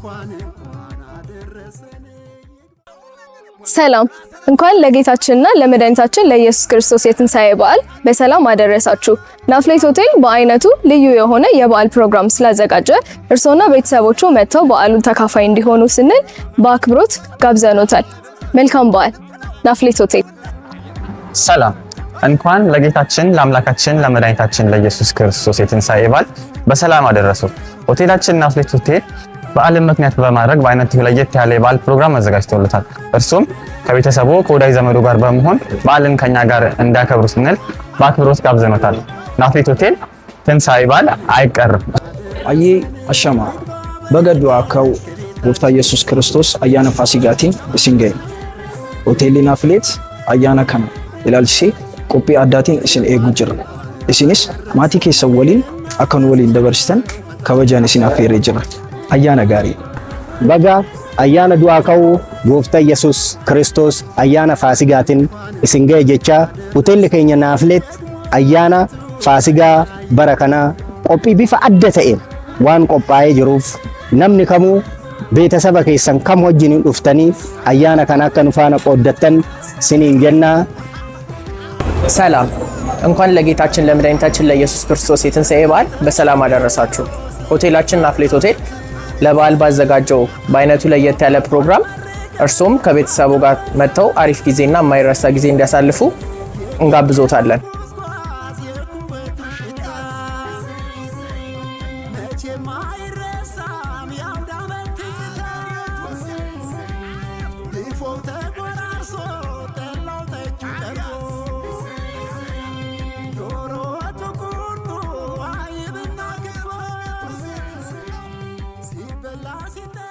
እንኳን እንኳን አደረሰን። ሰላም፣ እንኳን ለጌታችንና ለመድኃኒታችን ለኢየሱስ ክርስቶስ የትንሣኤ በዓል በሰላም አደረሳችሁ። ናፍሌት ሆቴል በአይነቱ ልዩ የሆነ የበዓል ፕሮግራም ስላዘጋጀ እርስዎና ቤተሰቦቹ መጥተው በዓሉን ተካፋይ እንዲሆኑ ስንል በአክብሮት ጋብዘኖታል። መልካም በዓል። ናፍሌት ሆቴል። ሰላም፣ እንኳን ለጌታችን ለአምላካችን ለመድኃኒታችን ለኢየሱስ ክርስቶስ የትንሣኤ በዓል በሰላም አደረሱ። ሆቴላችን ናፍሌት ሆቴል በዓልን ምክንያት በማድረግ በአይነቱ ለየት ያለ የበዓል ፕሮግራም አዘጋጅቶለታል። እርሱም ከቤተሰቡ ከወዳጅ ዘመዱ ጋር በመሆን በዓልን ከኛ ጋር እንዲያከብሩ ስንል በአክብሮት ጋብዘኖታል። ናፍሌት ሆቴል ትንሣኤ በዓል አይቀርም። Ayyee, ashama, baga du'aa ka'uu Gooftaa Yesuus Kiristoos ayyaana Faasigaatiin isin ga'e. Hoteelli Naafleet ayyaana kana ilaalchisee qophii addaatiin isin eeguu jira. Isinis maatii keessan waliin akka nu waliin dabarsitan kabajaan isin affeerree jira. Ayyaana gaarii. Baga ayyaana du'aa ka'uu Gooftaa Yesuus Kiristoos ayyaana Faasigaatiin isin ga'e jechaa, hoteelli keenya Naafleet ayyaana Faasigaa bara kanaa qophii bifa adda ta'een waan qophaa'ee jiruuf, namni kamuu beetasaba keessan kam wajjin dhuftanii ayyaana kana akka nu faana qooddattan siniin jennaa. ሰላም፣ እንኳን ለጌታችን ለመድኃኒታችን ለኢየሱስ ክርስቶስ የትንሣኤ በዓል በሰላም አደረሳችሁ። ሆቴላችን ናፍሌት ሆቴል ለበዓል ባዘጋጀው በአይነቱ ለየት ያለ ፕሮግራም እርሶም ከቤተሰቡ ጋር መጥተው አሪፍ ጊዜና የማይረሳ ጊዜ እንዲያሳልፉ እንጋብዞታለን። የኩበቱ ሽታ መቼም አይረሳም የአውደ ዓመት ትዝታ። ድፎው ተቆራርሶ፣ ጠላው ጠጁ ቀርቦ፣ ዶሮ ወጡ፣ ቁርጡ፣ አይብና ክትፎ ሲበላ ሲጠጣ።